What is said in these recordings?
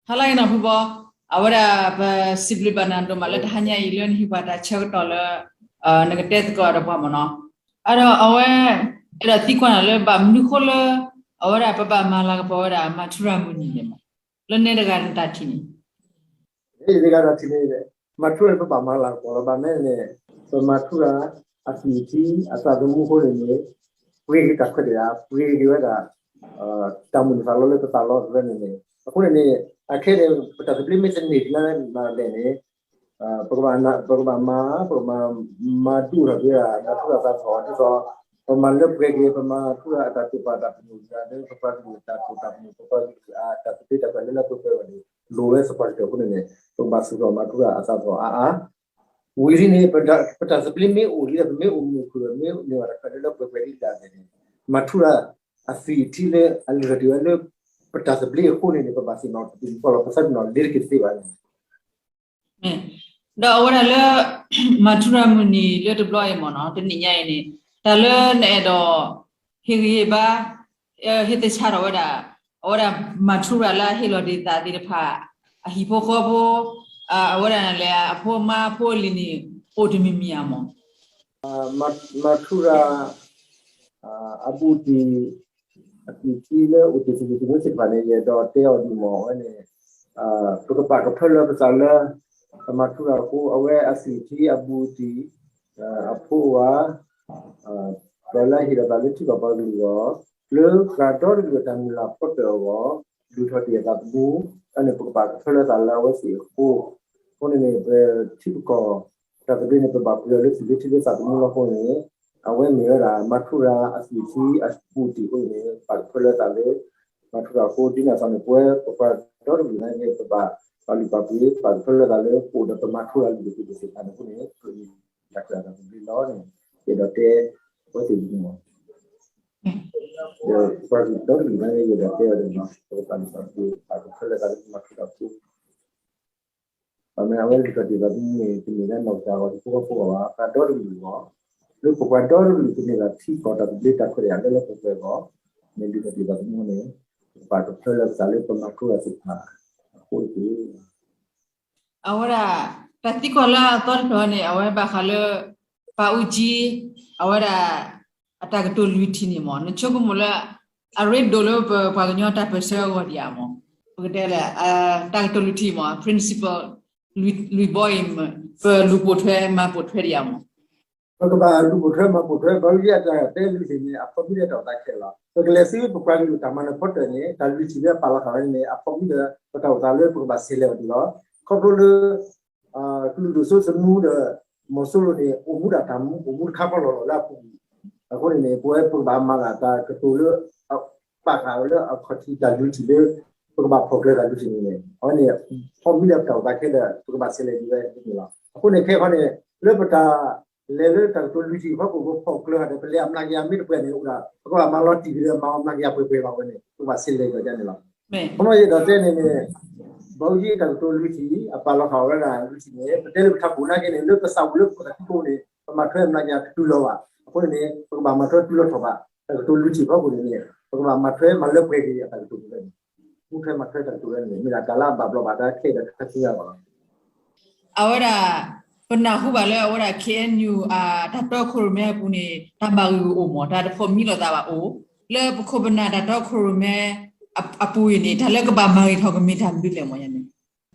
ဟါလၢအဂ့ၤနီၤဖုဘီ, အဝဲဒၣ်ပစံးဘျုးဘၣ်နၤဒိၣ်မးလၢတဟါညါအံၤလၢနဟ့ၣ်ပှၤတၢ်ဆၢကတီၢ်လၢ နကတဲသကိးဒီးပှၤမ့ၢ်နီၤ. အဒီးအဝဲ အဲၣ်ဒိးသံကွၢ်နၤလၢဘၣ်မနုၤဃိလၢ အဝဲဒၣ်ပဘၣ်မၤလၤကပီၤဝဲဒၣ်မၤထူရၤမုၢ်နံၤလဲၣ်မး, လၢနဲတဂၤနတၢ်ထံၣ်န့ၣ် မၤထူရၤပဘၣ်မၤလၤကပီၤလီၤ. ဘၣ်မနုၤန့ၣ် ပမၤထူရၤအသွံၣ်အထံအသးသမူအဃိန့ၣ်န့ၣ် ပှ့ၤက့ၤတၢ်ခွဲးတၢ်ယာ် ပှ့ၤက့ၤဝဲဒၣ် တၢ်မုၢ်လၢ်သးလီလၢပသးလီတဖၣ်န့ၣ်န့ၣ် အဃိန့ၣ်န့ၣ် အခဲအံၤန့ၣ် ပတၢ်သဘျ့မ့ၢ်တန့ၢ်ဒံးလၢလဲၣ်န့ၣ် ပကဘၣ်မၤ ပကဘၣ်မၤဒိၣ်ထီၣ်က့ၤဝဲဒၣ် မၤထူရၤသးထီၣ်ဒ်သိး ပမၤလၢပှဲၤက့ၤ ပမၤထူရၤအတၢ်တိာ်ပာ်တၢ်ပညိၣ်လၢ ပပှၤကလုာ်အတၢ်တိာ်တၢ်ပညိၣ် ပပှၤကလုာ်အတၢ်သဘျ့တၢ်ခွဲးလၢလၢပှဲၤပှဲၤအဂီၢ်န့ၣ် လိၣ်ဝဲသပှၢ်ကတၢၢ်အဃိန့ၣ်န့ၣ် ပကဘၣ်သူၣ်ထီၣ်မၤထူရၤအသးထီၣ်အါအါ ဝံၤဒ်န့ၣ် ပတၢ်သဘျ့မ့ၢ်အိၣ်ဒ်လဲၣ် ပမ့ၢ်အိၣ်မုာ်ခုၣ်ဒီး မ့ၢ်န့ၢ်ဘၣ်တၢ်ခွဲးလၢလၢပှဲၤပှဲၤဒ်လဲၣ်န့ၣ် မၤထူရၤအသွံၣ်အထံလၢအလုၢ်ထီၣ်တ့ၢ်ဝဲလၢ ပတၢ်သဘျ့အဃိန့ၣ်န့ၣ် ပဘၣ်သ့ၣ်နီၣ်တပူၤဃီလီၤ ပသးပ့ၤနီၣ်လ့ၤတက့ၤတသ့ဘၣ်န့ၣ် ဒီးအဝဲဒၣ်လၢ မၤထူရၤမုၢ်နံၤလၢတဘျီအံၤမ့ၢ်နီၤ တနံၣ်ညါအံၤန့ၣ် တၢ်လၢနအဲၣ်ဒိး ဟ့ၣ်ဂံၢ်ဟ့ၣ်ဘါ ဟ့ၣ်သဆၣ်ထီၣ်ဝဲဒၣ် အဝဲဒၣ်မၤထူရၤလၢအဟ့ၣ်လီၤဒံးသးသ့ၣ်တဖၣ် အဟံၣ်ဖိဃီဖိ အဝဲဒၣ်လဲၣ် အဖိမါဖိအလံၤန့ၣ် အိၣ်တမံၤမံၤဧါမး မၤထူရၤ အဘူးအတံၢ် အသွံၣ်ထံလၢအိၣ်တ့ၢ်သယုၢ်သညိသ့ၣ်တဖၣ်န့ၣ် ယအဲၣ်ဒိးတဲအီၤဒ်မ့ၢ်ဝဲန့ၣ် ပကပာ်ကဖၢလၢပသးလၢ ပမၤထူရၤအဃိ အဝဲအသွံၣ်ထံအဘူးအတံၢ် အဖိအဝၤ ဒီးလၢဟ့ၣ်လီၤသးလၢထံကီၢ်ပှၤကလုာ်အဂီၢ် လၢပှၤဒီတကလုာ်အတၢ်မုၢ်လၢ်ဖီတၢၣ်အဂီၢ် ဒုးထီၣ်တ့ၢ်အသးသမူ အန့ၣ် ပကပာ်ကဖၢလၢသးလၢအဝဲသ့ၣ်အဃိ အဃိန့ၣ်န့ၣ် ပထံပကီၢ် တၢ်သဘျ့န့ၣ် ပဘၣ်ပှ့ၤအီၤလၢသွံၣ်လၢထံလၢသးသမူလီၤအဃိန့ၣ် အဝဲမ့ၢ်ဝဲဒၣ် မၤထူရၤအသွံၣ်ထံအဘူးအတံၢ်အဃိန့ၣ် ပာ်ကဖၢလၢသးလၢ မၤထူရၤအဃိ ဒ်န့ၣ်အသိးန့ၣ် ပဝဲပပှၤဒီတကလုာ်နာ်က့ ပဘၣ်ပာ်လုၢ်ပာ်ပှ့ၤ ပာ်ကဖၢလၢသးလၢ ပအိၣ်ဒီးပမၤထူရၤလုၢ်ဒိၣ်ပှ့ၤဒိၣ်သ့ၣ်တဖၣ်န့ၣ်အဃိန့ၣ် ပတၢ်ခွဲးတၢ်သဘျ့လီၤန့ၣ် ယအဲၣ်ဒိးတဲ အဝဲသ့ၣ်န့ၣ် ပှၤဒီတကလုာ်နာ်က့ ယအဲၣ်ဒိးတဲအီၤန့ၣ် ပကပာ်လုၢ်ပာ်ပှ့ၤ ပာ်ကဖၢလၢသးလၢပမၤထူရၤအဃိ ဘၣ်မနုၤအဝဲလုၢ်ထီၣ်တ့ၢ်သးသမူန့ၣ် တမ့ၢ်လၢနီၢ်ကစၢ်အဂီၢ် ဟံၣ်ဖိဃီဖိအဂီၢ်ဘၣ် ပှၤဒီတကလုာ်အဂီၢ် လၢပပှၤဒီတကလုာ်ကန့ၢ်ဘၣ်ထံကီၢ်တၢ်သဘျ့တၢ်ခွဲးတၢ်ယာ်လၢလၢပှဲၤပှဲၤအဂီၢ် မ့ၢ်လုၢ်ထီၣ်တ့ၢ်သးသမူန့ၣ် ပကပာ်ကဖၢလၢပသးလၢပမၤထူရၤသ့ၣ်တဖၣ်အဃိတက့ၢ် အဝဲဒၣ် တၢ်သံကွၢ်လၢအသီတဖျၢၣ်န့ၣ် အဝဲဘၣ်ဃးလၢ ပၢ်အူကၠံ အဝဲဒၣ် အတၢ်ကတိၤလွံၢ်ထံၣ်န့ၣ်မ့ၢ် နဆိကမိၣ်လၢ အရ့ဒိၣ်လၢပပှၤကညီတၢ်ပၢၢ်ဆၢအဂီၢ်ဒံးဧါမ့ၢ် ပကတဲလဲၣ် တၢ်ကတိၤလွံၢ်ထံၣ်မ့ၢ် principle လွံၢ်ဘီအံၤ ပလူၤပိာ်ထွဲမၤပိာ်ထွဲဒံးဧါမ့ၢ် ပကဘၣ်လူၤပိာ်ထွဲမၤပိာ်ထွဲ ဘၣ်ဝဲအတၢ်တဲလွံၢ်ထံၣ်န့ၣ် အဖီမံဒီးတၢ်အိၣ်သးခဲလၢာ်လီၤ. ပကလဲၤဆူပပှၤကလုာ်တၢ်မၤနၢၤဖီတၢၣ်န့ၣ် တၢ်လွံၢ်ထံၣ်လၢအပာ်လီၤဃာ်ဝဲန့ၣ် အဖီမံဒီးပတၢ်အိၣ်သးလၢပကဘၣ်ဆဲးလဲၤအီၤဒံးလီၤ. ခီဖျိလၢ ကလုာ်ဒိၣ်စိသနူဒီး မီၤစိရိၤန့ၣ် အိၣ်မူဒၣ်တၢ်မူ အိၣ်မူတခါဖီလီၤလီၤလၢအပူၤကွံာ် အဃိန့ၣ်န့ၣ် ပဝဲပကဘၣ်မၤလၢတၢ်ကတိၤလၢ ပာ်ဃာ်ဝဲလၢအခီၣ်ထံးတၢ်လွံၢ်ထံၣ်လၢ ပကဘၣ်ဖီၣ်ကျၢၤတၢ်လွံၢ်ထံၣ်န့ၣ်န့ၣ် အဝဲန့ၣ် ဖီမံလၢပတၢ်အိၣ်သးခဲလၢာ် ပကဘၣ်ဆဲးလဲၤဒံးဝဲန့ၣ်လီၤ. အဃိန့ၣ် ခဲအံၤန့ၣ် လၢပတၢ် လဲၤလၢတၢ်ကတိၤလွံၢ်ထံၣ်အဖီခိၣ် ပဖီၣ်ကျၢၤဒီး ပလဲၤအမျးကယၤမ့ၢ်တပှဲၤန့ၣ် အိၣ်ဒၣ် ပကဘၣ်မၤလီၤတံၢ်က့ၤဒီး မၤအီၤမျးကယၤပှဲၤပှဲၤဘၣ်ဝဲန့ၣ် ပကဘၣ်ဆဲးလဲၤဒံးန့ၣ်လီၤ. ခီမ့ၢ်ယအဲၣ်ဒိးတဲန့ၣ်န့ၣ် ဘၣ်အူကၠံတၢ်ကတိၤလွံၢ်ထံၣ် အပာ်လီၤဃာ်ဝဲဒၣ်လွံၢ်ထံၣ်န့ၣ် ပတဲလၢပထးခိၣ်နာ်က့န့ၣ် လၢပသးဝံၤလၢပခိၣ်သးခံဖိန့ၣ် ပမၤထွဲအမျးကယၤတတုၤလီၤဘၣ်. အဃိန့ၣ်န့ၣ် ပကဘၣ်မၤထွဲတုၤလီၤထီၣ်ဘၣ် တၢ်ကတိၤလွံၢ်ထံၣ်အဖီခိၣ်န့ၣ်န့ၣ် ပကဘၣ်မၤထွဲမၤလၢပှဲၤက့ၤအတၢ်ကတိၤန့ၣ် မူထွဲမၤထွဲတၢ်ကတိၤဝဲန့ၣ် မ့ၢ်ဒၣ်တၢ်လၢအဘၣ်ဘျီးဘၣ်ဒါခဲအံၤဒီးတခါဆူညါအဂီၢ်လီၤ. အဝဲဒၣ် ပနၢ်ဟူဘၣ်လၢအဝဲဒၣ် K N U အတၢ်တီခိၣ်ရိၣ်မဲအပူၤန့ၣ် တၢ်ဘၣ်ဂ့ၢ်ဂ့ၢ်အိၣ်မး တၢ်တဖိးမံလိာ်သးဘၣ်အိၣ် လၢပခိၣ်ပနၢ်တၢ်တီခိၣ်ရိၣ်မဲ အပူၤအံၤန့ၣ် တၢ်လၢကဘၣ်မၤဂ့ၤထီၣ်ကမ့ၢ်တၢ်မနုၤလဲၣ်မးယန့ၣ်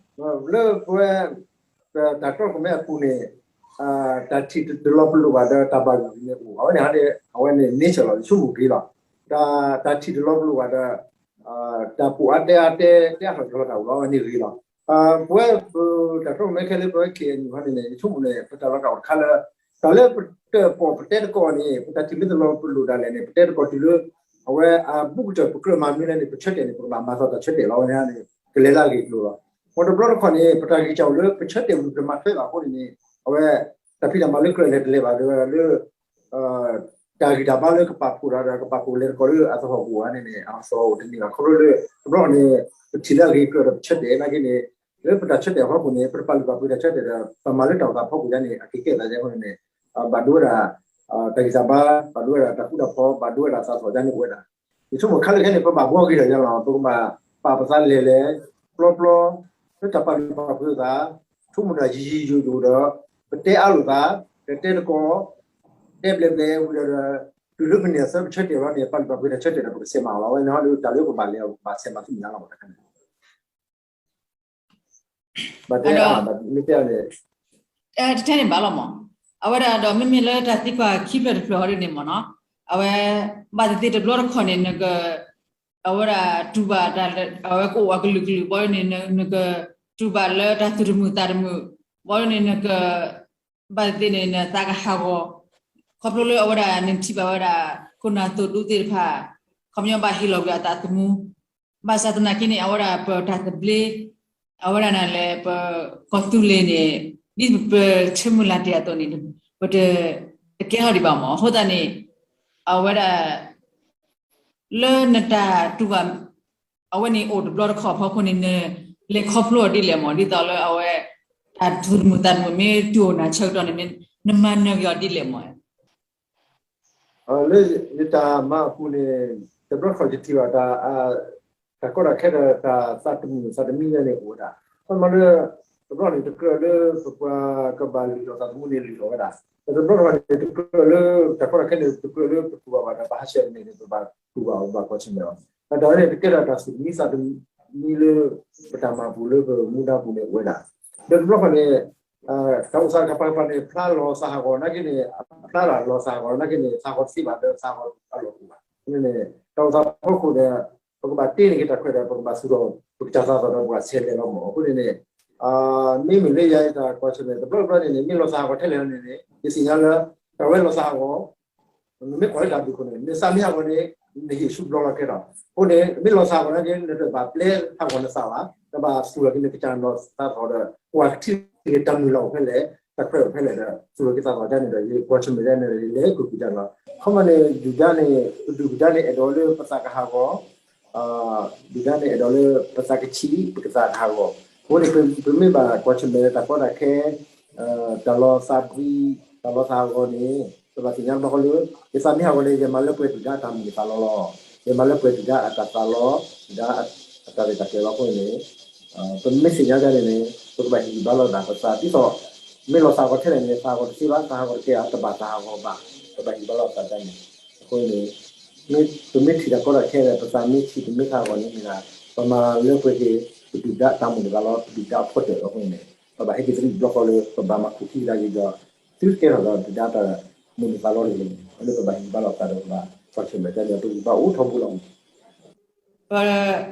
လၢပဝဲ တၢ်တီခိၣ်ရိၣ်မဲအပူၤန့ၣ် တၢ်ထံၣ်တလီၤပလိာ်ဘၣ်ဒီးတၢ်ဘၣ်ဂ့ၢ်ဂ့ၢ်န့ၣ်အိၣ် အဝဲန့ၣ် အဝဲန့ၣ် nature လီၤ ယဆိကမိၣ်ဂ့ၤလီၤ. တၢ်ထံၣ်တလီၤပလိာ်ဘၣ်ဒီး တၢ်ပိာ်အါတဲအါတဲ တဲအါထီၣ်ကလီၤတၢ်အိၣ်လီၤ အဝဲန့ၣ်ဂ့ၤလီၤ. ပဝဲပတၢ်တီခိၣ်ရိၣ်မဲခဲလၢာ် ပဝဲ K N U ဟီန့ၣ်န့ၣ် ယဆိကမိၣ်န့ၣ် ပတၢ်လီၤတၢ်အိၣ်တခါလၢ တၢ်လၢပတၢၣ်ပီၣ်ပတဲသကိးန့ၣ် ပတၢ်ထံၣ်မ့ၢ်တလီၤပလိာ်ဒၣ်လဲာ်န့ၣ် ပတဲသကိးတုၤလၢ အဝဲအဘူးကတၢၢ်ပကြၢးမၤမနုၤလဲၣ်န့ၣ် ပဆၢတဲာ်န့ၣ် ပကဘၣ်မၤသီတၢ်ဆၢတဲာ်လီၤ အဝဲန့ၣ် ကလဲၤလၢအဂ့ၢ်အကျိၤလီၤ. မ်တဘျီတခီၣ်န့ၣ် ပတၢ်ဂံၢ်စၢ်အိၣ်လၢပဆၢတဲာ်မ့ၢ်ပမၤထွဲဘၣ်အဃိန့ၣ်န့ၣ် အဝဲ တၢ်ဖံးတၢ်မၤလၢကြၢးလဲၤတလဲၤဘၣ်ဒီးလၢ တၢ်ဂံၢ်တၢ်ဘါလၢကပာ်ဖှိၣ်ဒီး ကပာ်ဖှိၣ်လဲၤသကိးလၢအသဟီၣ်ပူၤဧါန့ၣ်န့ၣ် အသီအိၣ်တန့ၢ်ဘၣ် ခီဖျိလၢ တဘျီန့ၣ် ပထံၣ်လၢအဂ့ၢ်ကြၢးဒီးပဆၢတဲာ်နာ်က့န့ၣ် လၢပတၢ်ဆၢတဲာ်အဖီခိၣ်န့ၣ် ပတပာ်လုၢ်ပာ်ပှ့ၤတၢ်ဆၢတဲာ်ဒီး ပမၤလၢတၢ်အိၣ်သးဖီခိၣ်ယါန့ၣ် အက့ၤကဲသးယါအဃိန့ၣ်န့ၣ် ဘၣ်ဒိဝဲဒၣ် တၢ်ဂံၢ်တၢ်ဘါ ဘၣ်ဒိဝဲဒၣ်တၢ်ဃူတၢ်ဖိး ဘၣ်ဒိဝဲဒၣ်သးသဟီၣ်ယါန့ၣ်အိၣ်ဝဲဒၣ် ယဆိကမိၣ်ခါလၢခဲန့ၣ် ပဘၣ်ဘှီဂ့ၤထီၣ်ယါလီၤ ပကဘၣ်ပာ်ပသးလဲၤလဲၤ ပကပာ်လီၤသးပျီပျီ လၢတၢ်ပာ်လုၢ်ပာ်ပှ့ၤသး ဆိကမိၣ်တၢ်ယံာ်ယံာ်ယိာ်ယိာ်ဒီး ပတဲအါလိာ်သး ဒီးတဲတကီၢ် တဲဘျဲးဘျဲးဝံၤဒီး တုၤလၢမုၢ်နံၤအဆၢ ပဆၢတဲာ်လီၤန့ၣ် ပာ်လုၢ်ပာ်ပှ့ၤတၢ်ဆၢတဲာ်ဒီး ပကဆဲးမၤအီၤလီၤ. အဝဲန့ၣ်ဟီဒုး တၢ်လၢပဘၣ်လဲၤအီၤ ပဘၣ်ဆဲးမၤသ့ၣ်ညါလီၤ မ့ၢ်တဲအီၤန့ၣ် တထဲန့ၣ်ဘၣ်လီၤမး. အဝဲဒၣ်ဒီး မ့မ့ၢ်လၢတၢ်သံကွၢ်ခံဖျၢၣ်တဖျၢၣ်ဟီဒ်န့ၣ်မ့ၢ်နီၤ, အဝဲ ဘၣ်သ့ၣ်သ့ၣ်တဘျီတခီၣ်န့ၣ် နက အဝဲဒၣ်တူၢ်ဘၣ်တၢ်လၢ အဝဲကအိၣ်အကလုာ်ကလုာ် ဘၣ်ဒ်န့ၣ် နကတူၢ်ဘၣ်လၢတၢ်သူၣ်တမုာ်သးတမုာ် ဘၣ်ဒ်န့ၣ် နက ဘၣ်သ့ၣ်သ့ၣ်န့ၣ် နသးကဟးဂီၤ ခီဖျိလၢအဝဲဒၣ် နထံၣ်ဘၣ်ဝဲဒၣ် ခိၣ်နၢ်သိၣ်ဒူသ့ၣ်တဖၣ် ခီပညီဘၣ်ဟ့ၣ်လီၤကွံာ်အသးသမူ ဘၣ်ဆၣ်သနာ်က့န့ၣ် အဝဲဒၣ်ပတၢ်သဘျ့ အဝဲဒၣ်နၤလဲၣ် ပကီၢ်သူလ့ၤန့ၣ် ဒ်ပဆၢမုၢ်လၢ်တ့ၢ်အသိးန့ၣ် ပတ တကဲထီၣ်ဒံးဘၣ်မး. အဃိသတးန့ၣ် အဝဲဒၣ် လၢနတၢ်တူၢ်ဘၣ် အဝဲန့ၣ်အိၣ်တဘျီတခီၣ်အဖီခိၣ်န့ၣ် နလဲၤခီဖျိအီၤဒ်လဲၣ်မး ဒ်သိးလၢအဝဲ တၢ်သူၣ်တမုာ်သးတမုာ်မ့ၢ်တုၤအိၣ်နၤဆၢကတီၢ်န့ၣ် နမၤနၢၤက့ၤအီၤဒ်လဲၣ်မး. လၢယတၢ်မၤအပူၤန့ၣ် တဘျီတခီၣ်ယထံၣ်ဘၣ်တၢ် တၢ်ကီတၢ်ခဲဒီးတၢ်သးတမုာ်သးတမံဝဲန့ၣ်အိၣ်ဝဲဒၣ်. ခီမီလၢ တဘျီန့ၣ် တကြၢးလၢပပှၤကဘၣ်လုၢ်ထီၣ်သးသမူန့ၣ်လုၢ်ထီၣ်ဝဲဒၣ်. ဒီးတဘျီတခီၣ်န့ၣ် တကြၢးလၢ တၢ်ကီတၢ်ခဲန့ၣ် တကြၢးလၢပတူၢ်ဘၣ်ဘၣ်ဒီး ဘၣ်ဟးဆှဲးန့ၣ်န့ၣ် ပဘၣ်တူၢ်ဘၣ်အီၤ ပဘၣ်ကွၢ်ဆၢၣ်မဲာ်အီၤ. တၢ်ဝဲန့ၣ် တကဲထီၣ်တၢ်သူၣ်တမံသးတမံလၢ ပတၢ်မၤပူၤလၢပမူဒါပူၤန့ၣ်အိၣ်ဝဲဒၣ်. ဒီးတဘျီတခီၣ်န့ၣ် တၢ်အိၣ်သးတကပၤကပၤန့ၣ် ဖျါလီၤသးဟးဂီၤနာ်က့န့ၣ် အဖျါလီၤသးဟးဂီၤနာ်က့န့ၣ် သးဟးဂီၤတသ့ဘၣ်ဒီးသးဟးဂီၤအလီၢ်အိၣ်ဘၣ်. န့ၣ် တၢ်အိၣ်သးဖီခိၣ်ဒီး ပကဘၣ်တ့န့ၢ်က့ၤတၢ်ခွဲးဒီး ပကဘၣ်သူၣ်ထီၣ် ပကစၢ်သးသီၣ်ဒီးပှၤဆဲးလဲၤလီၤမး. အဃိန့ၣ်န့ၣ် မ့မ့ၢ်လၢယၤတၢ်ကွၢ်ဆၢၣ်မဲာ် တဘျီတဘျီန့ၣ်န့ၣ် မ့ၢ်လီၤသးဟးဂီၤထဲလဲၣ်န့ၣ်န့ၣ် ယသ့ၣ်ညါလၢ တၢ်ဝဲလီၤသးဟးဂီၤ နမ့ၢ်ကွၢ်လၢတၢ်ဘျုးခိၣ်န့ၣ် နသးမ့ၢ်ဟးဂီၤန့ၣ် နဟ့ၣ်ဆူဘျီလီၤကဲထီၣ်. အဃိန့ၣ် မ့ၢ်လီၤသးဟးဂီၤနာ်က့ နတဘၣ်ပျဲဟးဂီၤနသးဘၣ်, တဘၣ်သူၣ်ထီၣ်က့ၤနကစၢ်နီၢ်သးသီၣ်ဒီး ပှၤကထံၣ်က့ၤတၢ်မုၢ်လၢ်အိၣ်ဖဲလဲၣ်, တၢ်ခွဲးအိၣ်ဖဲလဲၣ်ဒီး သူၣ်ထီၣ်က့ၤသးသီၣ်ဒ်န့ၣ်ဒီး ယကွၢ်ဆၢၣ်မဲာ်ဒ်န့ၣ်ဒီး ယလဲၤကွၢ်ကွံာ်တၢ်လီၤ. ခီမီန့ၣ် ဒုၣ်ဒါန့ၣ် ပဒုၣ်ပဒါန့ၣ် အဲၣ်ဒိးလၢပသးကဟးဂီၤ ဒုၣ်ဒါန့ၣ် အဲၣ်ဒိးလၢပသးကဆံး ပကသးကဟးဂီၤ. အဃိန့ၣ် ပမ့ၢ်ဘၣ်ကွၢ်ဆၢၣ်မဲာ်လၢတၢ်ကီတၢ်ခဲ တၢ်လီၤသးဘှံး တၢ်လီၤသးဟးဂီၤန့ၣ် ပဘၣ်သ့ၣ်ညါတဘျီဃီလၢ ယသးမ့ၢ်ဟးဂီၤန့ၣ် ယမၤလၢပှဲၤဒုၣ်ဒါအတၢ်မုၢ်တၢ်သးလီလီၤ. ယမၤလၢပှဲၤဒုၣ်ဒါအတၢ်သးလီ, ဒုၣ်ဒါအတၢ်ရဲၣ်တၢ်ကျဲၤလီၤအဃိန့ၣ် ပမ့ၢ်သ့ၣ်ညါဒ်န့ၣ်န့ၣ် ပကဘၣ်ဟ့ၣ်ဂံၢ်ဘါလိာ်သးပသး ဒ်သိး မ့ၢ်လီၤသးဟးဂီၤထဲလဲၣ်န့ၣ် သးဟးဂီၤတသ့ဘၣ်, သးဟးဂီၤတကဲအတဘၣ်သးဟးဂီၤဘၣ်, ပဘၣ်ဟ့ၣ်ဂံၢ်ဘါလိာ်သးဒ်န့ၣ်. အဃိန့ၣ် ပမ့ၢ်ထံၣ်တၢ်ကီတၢ်ခဲဒီး ပသးမ့ၢ်ဆံး ပမ့ၢ်သးဟးဂီၤန့ၣ်မ့ၢ်ဒၣ် ပမၤလၢပှဲၤက့ၤ ပဒုၣ်ဒါတၢ်မုၢ်တၢ်သးလီ ပဒုၣ်ဒါအဖီတၢၣ်အဃိန့ၣ် ပဘၣ်ဟဲက့ၤသရံးတဘျီဃီလၢ ပဘၣ်မၤခူၣ်ခံကဒါက့ၤဒီး သုတကဲထီၣ်ဒီးဒုၣ်ဒါတၢ်မုၢ်တၢ်သးလီတဂ့ၤန့ၣ် လၢပဘၣ်ဟ့ၣ်ဂံၢ်ဘါလိာ်သးဒီးပဘၣ်ကွၢ်ဆၢၣ်မဲာ်ဒ်န့ၣ် ပဂံၢ်ဘါအိၣ်ထီဘိလီၤ.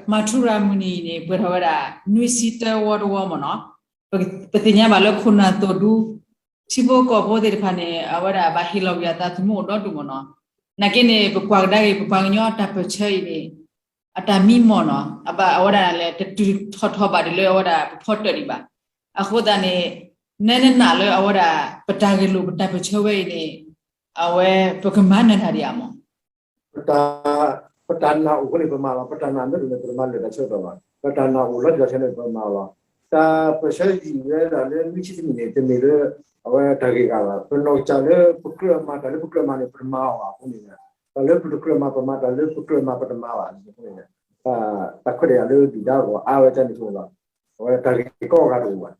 ပမၤထူရၤမုၢ်နံၤန့ၣ် ပှဲၤထီၣ်ဝဲဒၣ် နွံဆံတၢဝီတဝီမ့ၢ်နီၤ, ပသ့ၣ်ညါဘၣ်လၢခိၣ်နၢ်သိၣ်ဒူ ထံဖိကီၢ်ဖိသ့ၣ်တဖၣ်န့ၣ် အဝဲဒၣ်ဘၣ်ဟ့ၣ်လီၤကွံာ်အသးသမူအိၣ်ဒီဒူၣ်မ့ၢ်နီၤ. နာ်က့န့ၣ် ပကွၢ်ကဒါက့ၤ ပပှၤကညီတၢ်ပၢၢ်ဆၢအံၤန့ၣ် အတၢ်မံမီၢ်နီၤ အဘၣ်အဝဲဒၣ်လဲၣ် တတုၤထီၣ်ထီဘၣ်ဒံးလၢအဝဲဒၣ်ပဖီတၢၣ်ဒံးဘၣ်. အဃိသတးန့ၣ် နဲနနာ်လၢအဝဲဒၣ် ပတၢ်ဂဲၤလိာ်ပတၢ်ပၢၢ်ဆၢဝဲအံၤန့ၣ် အဝဲပကမၤနၢၤတၢ်ဒံးဧါမး. ပတၢ်နာ်အိၣ်အဃိန့ၣ် ပမၤလီၤ. ပတၢ်နာ်မ့ၢ်တအိၣ်န့ၣ် ပတမၤနၢၤတၢ်ဆၢကတီၢ်ဘၣ်. ပတၢ်နာ်အိၣ်လီၤတံၢ်လီၤဆဲးန့ၣ် ပမၤအီၤလီၤ. တၢ်ပၢၢ်ဆၢယံာ်ဝဲဒၣ်လၢနွံဆံတနံၣ်န့ၣ် တမ့ၢ်လၢ အဝဲတၢ်ဂ့ၤဂၤဘၣ်. ပနီၢ်ကစၢ်လၢပကြၢးမၤတၢ်လၢပကြၢးမၤန့ၣ် ပတမၤအီၤဘၣ်အဃိန့ၣ် တၢ်လၢပတကြၢးမၤ ပမၤတၢ်လၢပကြၢးမၤ ပတမၤဘၣ်အဃိန့ၣ် တၢ်ခွဲးတၢ်ယာ်လၢဒုၣ်ဒါအဂီၢ်အါဝဲဒ်န့ၣ်အဃိလီၤ. အဝဲတၢ်ဂ့ၢ်ကီအဂၤတအိၣ်ဘၣ်.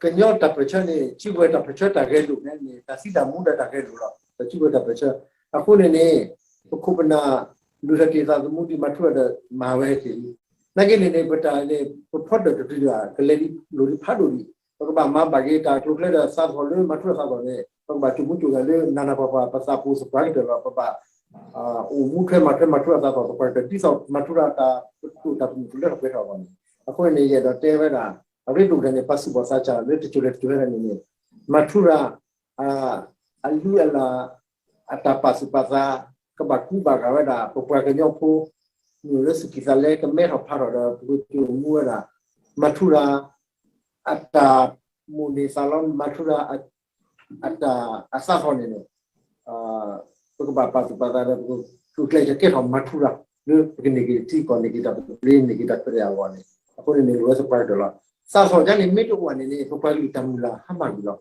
ကညီတၢ်ပၢၢ်ဆၢန့ၣ် စုကဝဲၤတၢ်ပၢၢ်ဆၢတၢ်ဂဲၤလိာ်န့ၣ် တၢ်သံတၢ်မူဒီးတၢ်ဂဲၤလိာ်လီၤ. တၢ်စုကဝဲၤတၢ်ပၢၢ်ဆၢ အဃိန့ၣ်န့ၣ် ပခိၣ်ပနၢ် လုၢ်ထီၣ်က့ၤသးသမူဒ်မၤထူရၤဒီးမၤဝဲဟဲက့ၤလံ. နာ်က့န့ၣ်န့ၣ် ပတၢ်န့ၣ် ပဖီတၢၣ်တတုၤတဂၤ ကလဲၤဒ်လိၤဒ်ဖးဒိၣ်ဒံး ပကဘၣ်မၤဘၣ်က့ၤတၢ်ကျိၤကျဲဒီးသးသီၣ်လၢမၤထူရၤသးသီၣ်န့ၣ် ပကဘၣ်ကိၣ်မူကိၣ်ဂဲၤလၢနးနးပှၤပှၤ ပသးပူၤသပှၢ်ကတၢၢ်လီၤ. ပဘၣ် အိၣ်မူထွဲမၤထွဲမၤထူရၤသးသီၣ်သပှၢ်ကတၢၢ် ဒ်သိးမၤထူရၤတၢ်ပဒိၣ်တၢ်ပညိၣ်ကလၢထီၣ်ပှဲၤထီၣ်အဂီၢ်န့ၣ် အဃိန့ၣ် ယအဲၣ်ဒိးတဲဝဲဒၣ် အရ့ဒိၣ်ကတၢၢ်န့ၣ် ပာ်သူၣ်ပာ်သးစၢ်လၢတစိၤလဲၣ်တစိၤလဲၣ်န့ၣ်န့ၣ် မၤထူရၤ အလုၢ်အလၢ် အတၢ်ပာ်သူၣ်ပာ်သး ကဘၣ်ကူဘၣ်ဂာ်ဝဲဒၣ် ပပှၤကညီဖိ မ့ၢ်လၢသူၣ်ကံၢ်သးလဲကမဲထီၣ်ဖးထီၣ်ဒီး ပကကိၣ်မူဝဲဒၣ် မၤထူရၤ အတၢ်မိၣ်န့ၢ်သးလီ မၤထူရၤ အတၢ်အသးသီၣ်န့ၣ်န့ၣ် ပကဘၣ်ပာ်သူၣ်ပာ်သးဒီး ပကကျဲးစၢးကဲထီၣ်မၤထူရၤ လၢပကန့ၢ်က့ၤထံကီၢ် န့ၢ်က့ၤတၢ်သဘျ့ န့ၢ်က့ၤတၢ်ခွဲးတၢ်ယာ်အဂီၢ်န့ၣ် အဃိန့ၣ်န့ၣ် လီၤဝဲသပှၢ်ကတၢၢ်လီၤ. သးသီၣ်ဒ်န့ၣ် မ့ၢ်တအိၣ်န့ၣ်န့ၣ် ပပှၤကလုာ်တၢ်မုၢ်လၢ်ဟါမၢ်ကွံာ်လီၤ.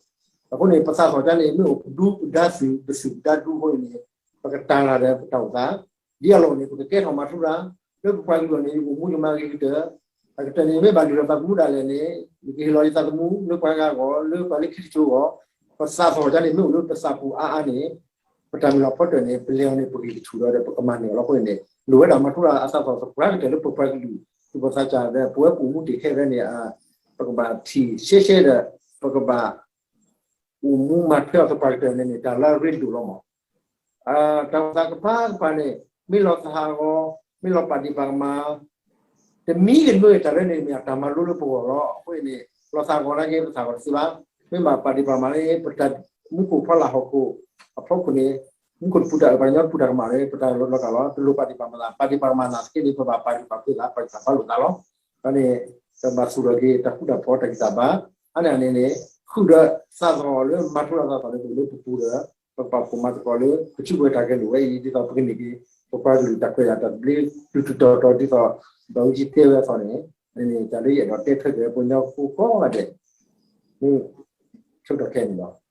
အဃိန့ၣ် ပသးသီၣ်ဒ်န့ၣ် မ့ၢ်အိၣ်ပဒူပဒါသုး ပသုးပဒါဒူအဃိန့ၣ်န့ၣ် ပကတၢ်ရၤဒီးပတၢ်အိၣ်သး ဒ်အလီၢ်န့ၣ် ပကကဲထီၣ်မၤထူရၤ လၢပပှၤကလုာ်အဂီၢ်န့ၣ် ယအိၣ်မူယမၤဂ့ၤကတၢၢ်, အကတၢၢ်န့ၣ် မ့ၢ်ဘၣ်လုၢ်ထီၣ်သးသမူဒၣ်လဲာ်န့ၣ် ယကဟ့ၣ်လီၤယသးသမူ လၢပှၤဂၤအဂီၢ် လၢပှၤလၢခံတစိၤအဂီၢ်, ပသးသဟီၣ်ဒ်န့ၣ် မ့ၢ်အိၣ်လၢပသးပူၤအါအါန့ၣ် ပတၢ်မုၢ်လၢ်ဖီတၢၢ်န့ၣ် ပလဲၤအီၤန့ၣ် ပဂံၢ်ကဆူၣ်ဒီး ပကမၤန့ၢ်အီၤလီၤ. အဃိန့ၣ်န့ၣ် လိၣ်ဝဲဒၣ်မၤထူရၤအသးသဟီၣ်သပှၢ်ကတၢၢ်လၢပပှၤကလုာ် သူၣ်ဘီၣ်သးစၢ်ဒီး ပဝဲပအိၣ်မူတ့ၢ်ခဲဖဲန့ၣ် ပကဘၣ်ထံၣ်ရှဲရှဲဒီး ပကဘၣ် အိၣ်မူမၤထွဲအီၤသပှၢ်ကတၢၢ်န့ၣ်န့ၣ် တၢ်လၢအရ့ဒိၣ်လီၤမး. တၢ်အိၣ်သးကပၤကပၤန့ၣ် မ့ၢ်လီၤသးဟးဂီၤ, မ့ၢ်လီၤပာ်ဒံးပာ်ကမၣ် တမံၤဂ့ၤတမံၤဂ့ၤ တၢ်လၢန့ၣ်မ့ၢ်အတၢ်မၤလိလၢပဂီၢ်လီၤ. အဃိန့ၣ် လီၤသးဟးဂီၤနာ်က့ ပသးဟးဂီၤတသ့ဘၣ်. မ့ၢ်ဘၣ်ပာ်ဒံးပာ်ကမၣ်န့ၣ် ပတၢ်မူခိၣ်ဖီလာ်ဟီၣ်ခိၣ်အဖီခိၣ်န့ၣ် မူခိၣ်တပူၤတၢ်အၢၣ် ပှၤကညီတပူၤတၢ်ကမၣ်န့ၣ် ပတၢ်လီၤကးလီၤ. တလိၣ်ပာ်ဒံးပာ်ကမၣ်သး, ပာ်ဒံးပာ်ကမၣ်သနာ်က့န့ၣ် ပဘၣ်ပာ်ဒံးပာ်ကမၣ်သး ပှၤကဘၣ်လိၣ်သးလီၤ. အန့ၣ် ပဘၣ်သူၣ်ထီၣ်က့ၤ တၢ်ဃူတၢ်ဖိးတၢ်ဂံၢ်တၢ်ဘါ, အါန့ၢ်အန့ၣ်န့ၣ် ဃုာ်ဒီးသးသဟီၣ်လၢမၤထူရၤသးသဟီၣ်န့ၣ် အိၣ်လၢပပူၤဒီး ပကဘၣ်ဖှိၣ်မၤသကိးလၢ ပစုကဝဲၤတၢ်ဂဲၤလိာ်ဝဲအံၤ ဒ်သိးပကန့ၢ်က့ၤ ပပှၤကလုာ်တၢ်ခွဲးတၢ်ယာ်တၢ်သဘျ့ တုၤတုၤတီၤတီၤဒ်သိး ဒီးဝံက့တဲဝဲအသိးန့ၣ် န့ၣ်တၢ်လၢယအဲၣ်ဒိးတဲထွဲက့ၤ ပှၤကညီဖိကိးဂၤဒဲး မ့ၢ်ဆိကတီၢ်ခဲအံၤန့ၣ်လီၤ.